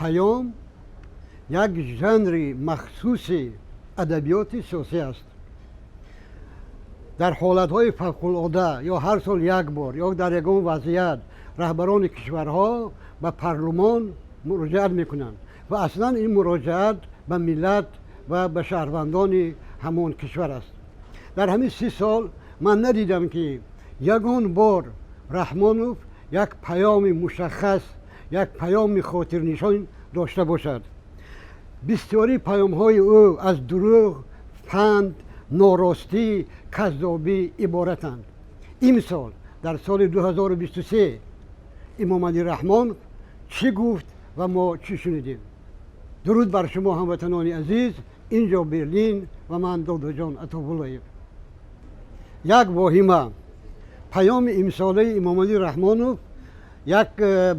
Паём як жанри махсуси адабиёти сиёсӣ аст. Дар ҳолатҳои фавқулода ё ҳар сол як бор, ё дар ягон вазъият раҳбарони кишварҳо ба парлумон муроҷиат мекунанд ва аслан ин муроҷиат ба миллат ва ба шаҳрвандони ҳамон кишвар аст. Дар ҳамин 30 сол ман надидам, ки ягон бор Раҳмонов як паёми мушаххас, як паёми хотирнишон дошта бошад. Бисёри паёмҳои ӯ аз дурӯғ, фанд, норостӣ, каззобӣ иборатанд. Имсол, дар соли 2023, Эмомалӣ Раҳмон чӣ гуфт ва мо чӣ шунидем? Дуруд бар шумо, ҳамватанони азиз! Инҷо Берлин ва ман Додоҷон Атовуллоев. Як воҳима: паёми имсолаи Эмомалӣ Раҳмонов як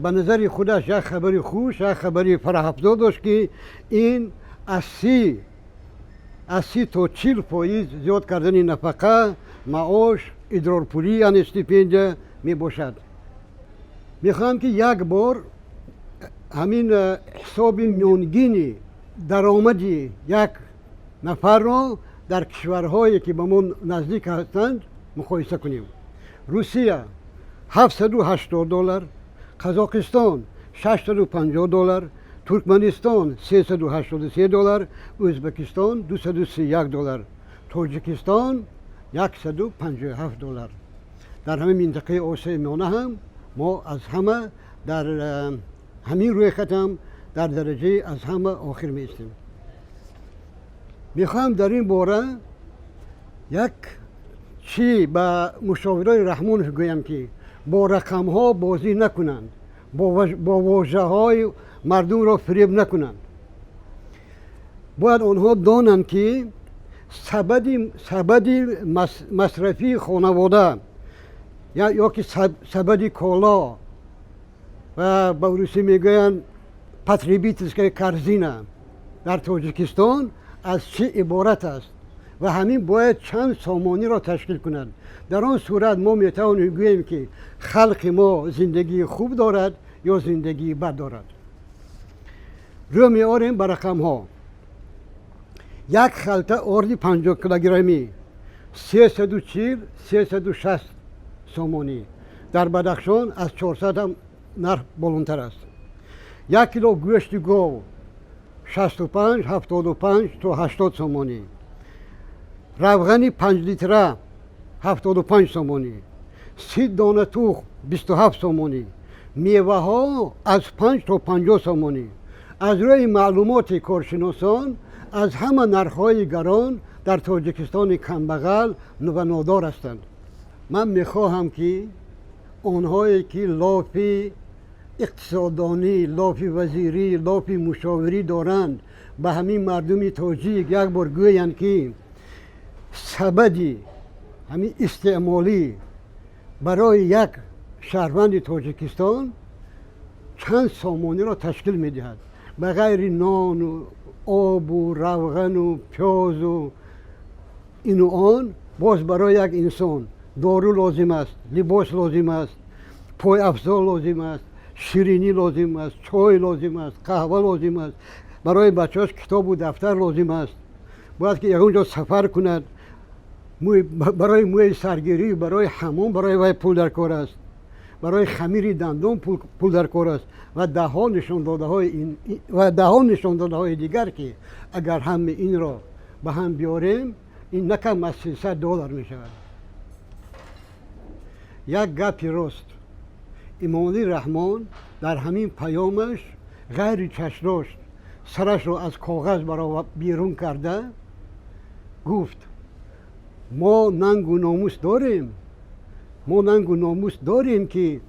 ба назари худаш як хабари хуш, як хабари фараҳафзо дошт, ки ин аз 30 то 40% зиёд кардани нафақа, маош, идрорпулӣ, яъне стипендия мебошад. Мехоҳам, ки як бор ҳамин ҳисоби миёнгини даромади як нафарро дар кишварҳое, ки ба мо наздик ҳастанд, муқоиса кунем. Русия 780 доллар, Қазоқистон 650 доллар, Туркманистон 383 доллар, Ӯзбекистон 231 доллар, Тоҷикистон 157 доллар. Дар ҳамин минтақаи Осиёи Миёна ҳам мо аз ҳама дар ҳамин рӯйхат ҳам дар дараҷаи аз ҳама охир меистем. Мехоҳам дар ин бора як чӣ ба мушовирои Раҳмонов гӯям, ки бо рақамҳо бозӣ накунанд, бо вожаҳои мардумро фиреб накунанд. Бояд онҳо донанд, ки сабади масрафии хонавода ё ки сабади коло ва ба русӣ мегӯянд потребительская корзина дар Тоҷикистон аз чӣ иборат аст ва ҳамин бояд чанд сомониро ташкил кунад. Дар он сурат мо метавонем гӯем, ки халқи мо зиндагии хуб дорад ё зиндагии бад дорад. Рӯ меорем ба рақамҳо. Як халта орди 50 килограммӣ 340, 360 сомонӣ. Дар Бадахшон аз 400 ҳам нарх болонтар аст. 1 кило гӯшти гов 65, 75 то 80 сомонӣ, равғани 5 литра 75 сомонӣ, 30 дона тухм 27 сомонӣ, меваҳо аз 5 то 50 сомонӣ. Аз рӯи маълумоти коршиносон, аз ҳама нархҳои гарон дар Тоҷикистони камбағал ва нодор ҳастанд. Ман мехоҳам, ки онҳое, ки лофи иқтисоддонӣ, лофи вазирӣ, лофи мушовирӣ доранд, ба ҳамин мардуми тоҷик як бор гӯянд, ки сабади ҳамин истеъмолӣ барои як шаҳрванди Тоҷикистон чанд сомониро ташкил медиҳад. Ба ғайри нону обу равғану пиёзу ину он, боз барои як инсон дору лозим аст, либос лозим аст, пойафзол лозим аст, ширинӣ лозим аст, чой лозим аст, қаҳва лозим аст, барои бачаҳош китобу дафтар лозим аст, бояд ки ягон ҷо сафар кунад, барои мӯи саргирӣ, барои ҳамом барои вай пул дар кор аст, барои хамири дандон пул дар кор аст ва даҳҳо нишондодаҳои дигар, ки агар ҳами инро ба ҳам биёрем, ин на кам аз 300 доллар мешавад. Як гапи рост: Эмомалӣ Раҳмон дар ҳамин паёмаш ғайри чашмдошт сарашро аз коғаз берун карда гуфт: «Мо нангу номус дорем, мо нангу номус дорем, ки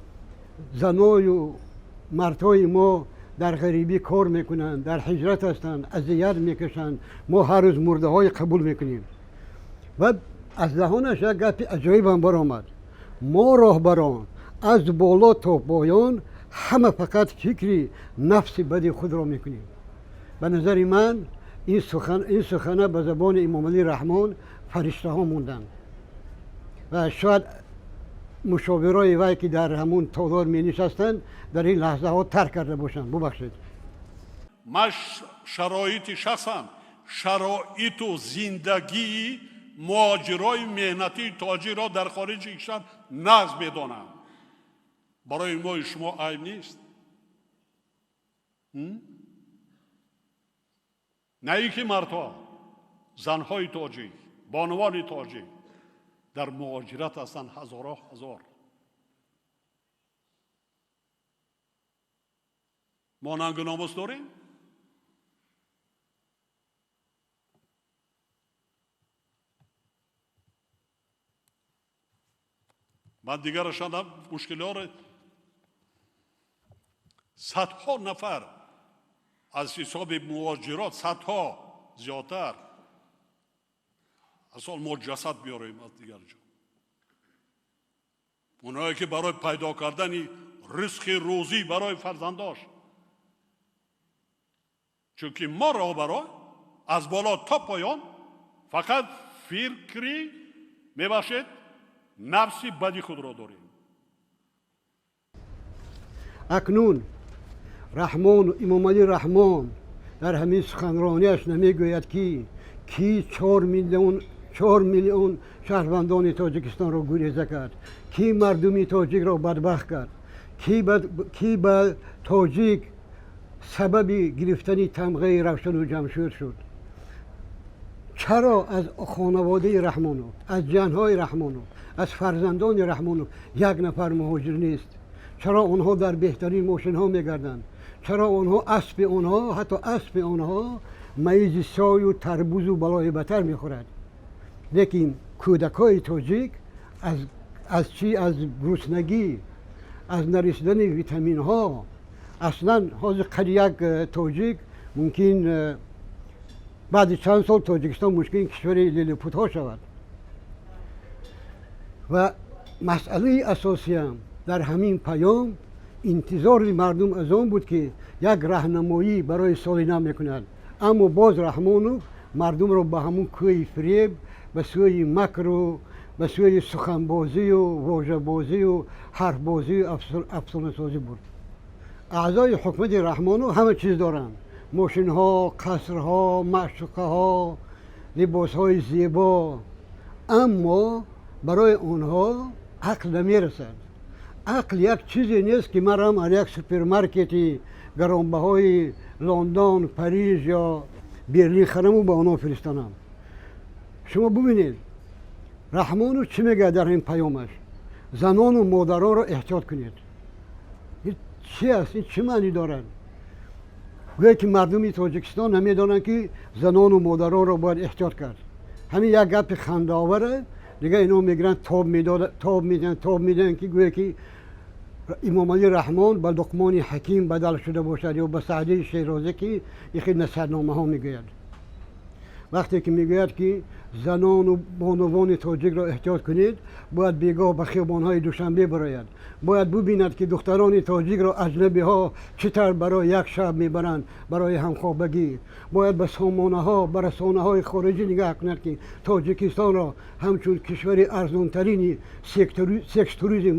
заною мардҳои мо дар ғарибӣ кор мекунанд, дар ҳиҷрат ҳастанд, азият мекашанд, мо ҳар рӯз мурдаҳое қабул мекунем». Ва аз даҳонаш як гапи аҷоибам баромад: «Мо роҳбарон аз боло то поён ҳама фақат фикри нафси бади худро мекунем». Ба назари ман, ин сухана ба забони Эмомалӣ Раҳмон фариштаҳо монданд ва шояд мушовирои вай, ки дар ҳамун толор менишастанд, дар ин лаҳзаҳо тарк карда бошанд. Бубахшед. Ман шароити шахсан, шароиту зиндагии муҳоҷирои меҳнатии тоҷикро дар хориҷи кишвар нағз медонам. Барои мои шумо айб нест. На ин ки мардҳо, занҳои тоҷик, бонувони тоҷик дар муҳоҷират ҳастанд ҳазорҳо ҳазор. Мо нангу номус дорем? Ман дигарашон мушкилиҳоро садҳо нафар аз ҳисоби муҳоҷирот, садҳо зиёдтар асол мо ҷасад биёрем аз дигар ҷо. Онҳое ки барои пайдо кардани ризқи рӯзӣ барои фарзандош, чунки мо роҳбаро аз боло то поён фақат фикри, мебахшед, нафси бади худро дорем. Акнун Раҳмон, Имомалӣ Раҳмон дар ҳамин суханронияш намегӯяд, ки ки 4 миллион шаҳрвандони Тоҷикистонро гуреза кард, ки мардуми тоҷикро бадбахт кард, ки ба тоҷик сабаби гирифтани тамғаи Равшану Ҷамшуд шуд. Чаро аз хонаводаи Раҳмонов, аз ҷанҳои Раҳмонов, аз фарзандони Раҳмонов як нафар муҳоҷир нест? Чаро онҳо дар беҳтарин мошинҳо мегарданд? Чаро онҳо, аспи онҳо, ҳатто аспи онҳо маизи сою тарбузу балои батар мехӯрад, лекин кӯдакҳои тоҷик аз чӣ, аз гуруснагӣ, аз нарасидани витаминҳо? Аслан ҳозир қади як тоҷик мумкин баъди чанд сол Тоҷикистон мушкин кишвари лилипутҳо шавад. Ва масъалаи асосиям дар ҳамин паём, интизори мардум аз он буд, ки як раҳнамоӣ барои соли нав мекунад, аммо боз Раҳмонов мардумро ба ҳамун кӯи фиреб, ба сӯи макру, ба сӯи суханбозию вожабозию ҳарфбозию афсонасозӣ бурд. Аъзои ҳукумати Раҳмонов ҳама чиз доранд: мошинҳо, қасрҳо, маъшуқаҳо, либосҳои зебо, аммо барои онҳо ақл намерасад. Ақл як чизе нест, ки манам аз як супермаркети гаронбаҳои Лондон, Париж ё Берлин хараму ба онҳо фиристонам. Шумо бубинед, Раҳмонов чӣ мегӯяд дар ин паёмаш: занону модаронро эҳтиёт кунед. Чи аст ин? Чӣ маънӣ дорад? Гӯяд, ки мардуми Тоҷикистон намедонанд, ки занону модаронро бояд эҳтиёт кард. Ҳамин як гапи хандаовара дигар ино мегиранд, тоб медиҳанд, тоб медиҳанд, ки гӯяд, ки Имомалӣ Раҳмон ба Луқмони Ҳаким бадал шуда бошад ё ба Саъдии Шерозӣ, ки ихи насиҳатномаҳо мегӯяд. Вақте ки мегӯяд, ки занону бонувони тоҷикро эҳтиёт кунед, бояд бегоҳ ба хиёбонҳои Душанбе барояд, бояд бубинад, ки духтарони тоҷикро аҷнабиҳо чӣ тавр барои як шаб мебаранд барои ҳамхобагӣ. Бояд ба сомонаҳо, ба расонаҳои хориҷӣ нигаҳ кунад, ки Тоҷикистонро ҳамчун кишвари арзонтарини секс-туризм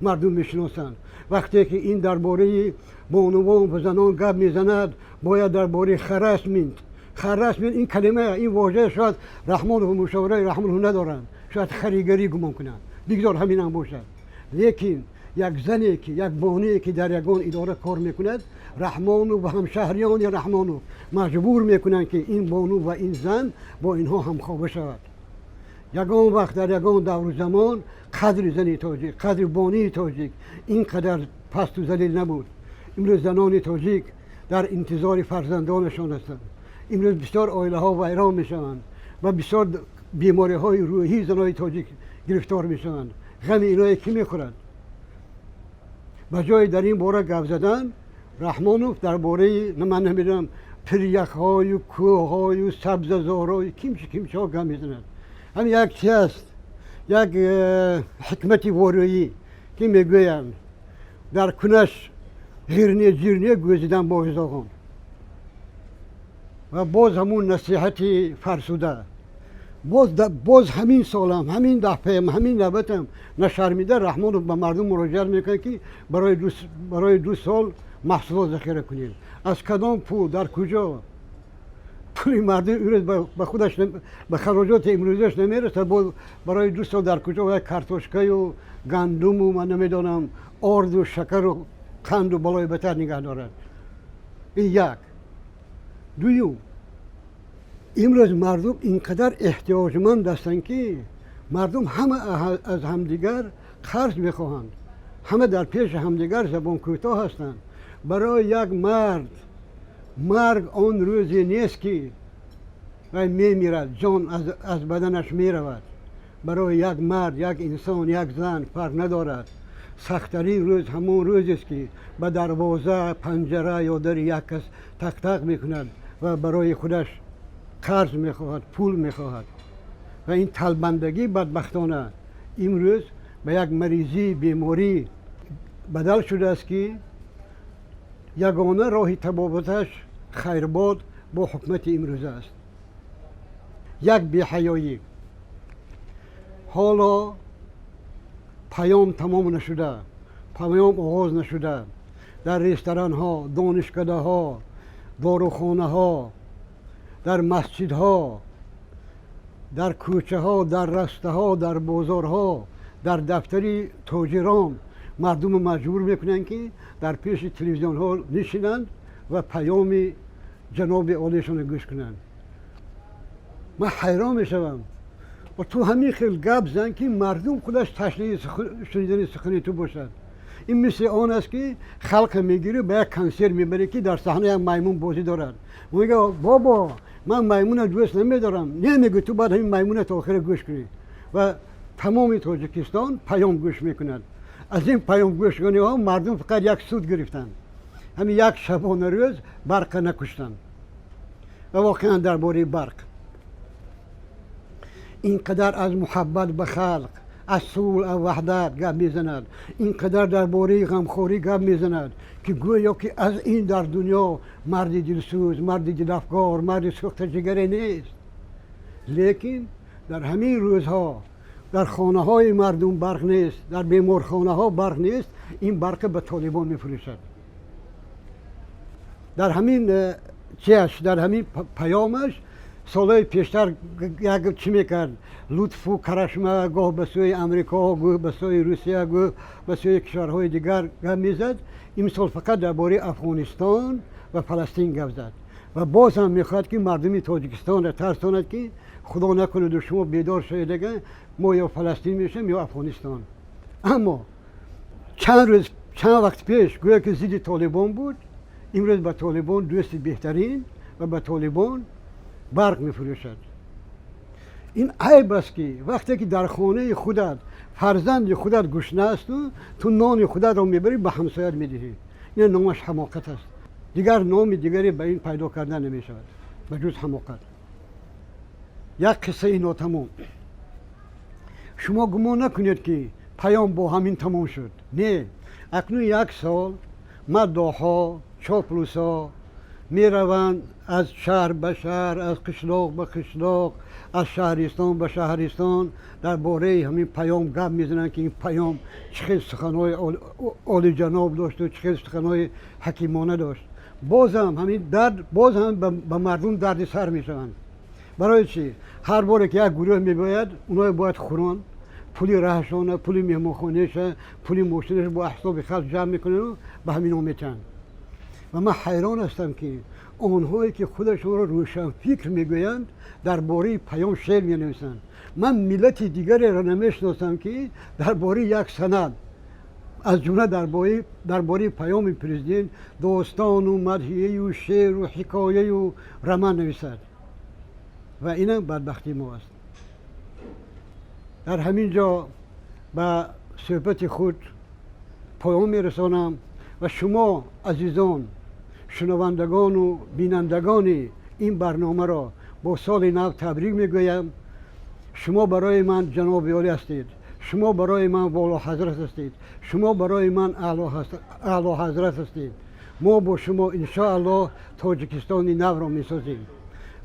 мардум мешиносанд. Вақте ки ин дар бораи бонувон ва занон гап мезанад, бояд дар бораи харасмент, ин калима, ин вожа шояд Раҳмонов, мушовираи Раҳмонов надоранд, шояд харигарӣ гумон кунанд, бигзор ҳаминам бошад, лекин як зане ки, як бонуе ки дар ягон идора кор мекунад, Раҳмонов ва ҳамшаҳриёни Раҳмонов маҷбур мекунанд, ки ин бону ва ин зан бо инҳо ҳамхоба шавад. Ягон вақт, дар ягон давру замон қадри зани тоҷик, қадри бонуи тоҷик ин қадар пасту залил набуд. Имрӯз занони тоҷик дар интизори фарзандонашон ҳастанд. Имрӯз бисёр оилаҳо вайрон мешаванд ва бисёр бемориҳои рӯҳии занои тоҷик гирифтор мешаванд. Ғами иное кӣ мехӯрад? Ба ҷои дар ин бора гап задан, Раҳмонов дар бораи, ман намедонам, пиряхҳою кӯҳҳою сабзазорҳою кимчи кимчиҳо гап мезанад. Ҳам як чи аст, як ҳикмати ворӯӣ, ки мегӯянд: дар кунаш ғирне ҷирне гӯзидан бо ҳизоғон. Ва боз ҳамун насиҳати фарсуда, боз ҳамин солам, ҳамин дафъаам, ҳамин навбатам нашармида Раҳмонов ба мардум муроҷиат мекунад, ки барои 2 сол Маҳсулот захира кунем? Аз кадом пул, дар куҷо? Пули мардум имрӯз ба худаш, ба хароҷоти имрӯзаш намерасад, боз барои 2 сол дар куҷо як картошкаю гандуму, ман намедонам, орду, шакару қанду балои бетар нигаҳ дорад? Ин як. Дуюм, имрӯз мардум ин қадар эҳтиёҷманд ҳастанд, ки мардум ҳама аз ҳамдигар қарз мехоҳанд, ҳама дар пеши ҳамдигар забонкӯтоҳ ҳастанд. Барои як мард марг он рӯзе нест, ки вай мемирад, ҷон аз баданаш меравад. Барои як мард, як инсон, як зан, фарқ надорад, сахттарин рӯз ҳамон рӯзест, ки ба дарвоза, панҷара ё дари як кас тақ-тақ мекунад ва барои худаш қарз мехоҳад, пул мехоҳад. Ва ин талбандагӣ, бадбахтона, имрӯз ба як маризӣ, беморӣ бадал шудааст, ки ягона роҳи табобаташ хайрбод бо ҳукумати имрӯза аст. Як беҳаёӣ. Ҳоло паём тамом нашуда, паём оғоз нашуда, дар ресторанҳо, донишкадаҳо, дорухонаҳо, дар масҷидҳо, дар кӯчаҳо, дар растаҳо, дар бозорҳо, дар дафтари тоҷирон мардумро маҷбур мекунанд, ки дар пеши телевизионҳо нишинанд ва паёми ҷаноби олиашонро гӯш кунанд. Ман ҳайрон мешавам. Ва ту ҳамин хел гап зан, ки мардум худаш ташнаи шунидани сухани ту бошад. Ин мисли он аст, ки халқа мегирӣ, ба як консерт мебарӣ, ки дар саҳна як маймун бозӣ дорад. Мега: «Бобо, ман маймуна дӯст намедорам». «Не, — мегӯ, — ту бояд ҳамин маймуна то охира гӯш кунӣ». Ва тамоми Тоҷикистон паём гӯш мекунад. Аз ин паём гӯшкуниҳо мардум фақат як суд гирифтанд: ҳамин як шабона рӯз барқа накуштанд. Ва воқеан дар бораи барқ ин қадар аз муҳаббат ба халқ, аз сулҳ, аз ваҳдат гап мезанад, ин қадар дар бораи ғамхорӣ гап мезанад, ки гӯё ки аз ин дар дунё марди дилсӯз, марди дилафгор, марди сӯхтаҷигаре нест. Лекин дар ҳамин рӯзҳо дар хонаҳои мардум барқ нест, дар беморхонаҳо барқ нест, ин барқа ба Толибон мефурӯшад. Дар ҳамин чиаш, дар ҳамин паёмаш солҳои пештар як чӣ мекард: лутфу карашма, гоҳ ба сӯи Амрико, гоҳ ба сӯи Русия, гоҳ ба сӯи кишварҳои дигар гап мезад. Имсол фақат дар бораи Афғонистон ва Фаластин гап зад ва боз ҳам мехоҳад, ки мардуми Тоҷикистонро тарсонад, ки худо накунаду шумо бедор шавед, мо ё Фаластин мешавем, ё Афғонистон. Аммо чанд рӯз, чанд вақт пеш гӯё ки зидди Толибон буд, имрӯз ба Толибон дӯсти беҳтарин ва ба Толибон барқ мефурӯшад. Ин айб аст, ки вақте ки дар хонаи худат фарзанди худат гушна асту ту нони худатро мебарӣ, ба ҳамсоят медиҳӣ. Ин номаш ҳамоқат аст. Дигар номи дигаре ба ин пайдо карда намешавад ба ҷуз ҳамоқат. Як қиссаи нотамом. Шумо гумон накунед, ки паём бо ҳамин тамом шуд. Не, акнун як сол маддоҳҳо, чоплусҳо мераванд аз шаҳр ба шаҳр, аз қишлоқ ба қишлоқ, аз шаҳристон ба шаҳристон, дар бораи ҳамин паём гап мезананд, ки ин паём чӣ хел суханҳои олиҷаноб дошту чӣ хел суханҳои ҳакимона дошт. Бозам ҳамин дард, боз ҳам ба мардум дарди сар мешаванд. Барои чӣ? Ҳар боре ки як гурӯҳ мебояд, онҳое бояд хӯрон, пули раҳшона, пули меҳмонхонаша, пули мошинаша бо ҳисоби халқ ҷамъ мекунану ба ҳамино метиҳанд. Ва ман ҳайрон ҳастам, ки онҳое ки худашонро рӯшанфикр мегӯянд, дар бораи паём шеър менависанд. Ман миллати дигареро намешиносам, ки дар бораи як санад, аз ҷумла дар бораи паёми президент, достону мадҳияю шеъру ҳикояю роман нависад. Ва инам бадбахтии мо аст. Дар ҳамин ҷо ба суҳбати худ поён мерасонам ва шумо азизон, шунавандагону бинандагони ин барномаро бо соли нав табрик мегӯям. Шумо барои ман ҷаноби олӣ ҳастед, шумо барои ман волоҳазрат ҳастед, шумо барои ман аълоҳазрат ҳастед. Мо бо шумо, иншоаллоҳ, Тоҷикистони навро месозем.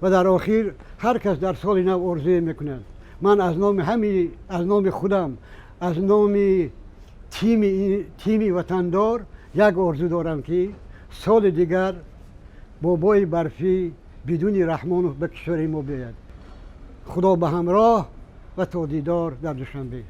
Ва дар охир, ҳар кас дар соли нав орзуе мекунад. Ман аз номи ҳами, аз номи худам, аз номи тими Ватандор як орзу дорам, ки Соли дигар бобои барфӣ бидуни Раҳмонов ба кишвари мо биёяд. Худо ба ҳамроҳ ва то дидор дар Душанбе.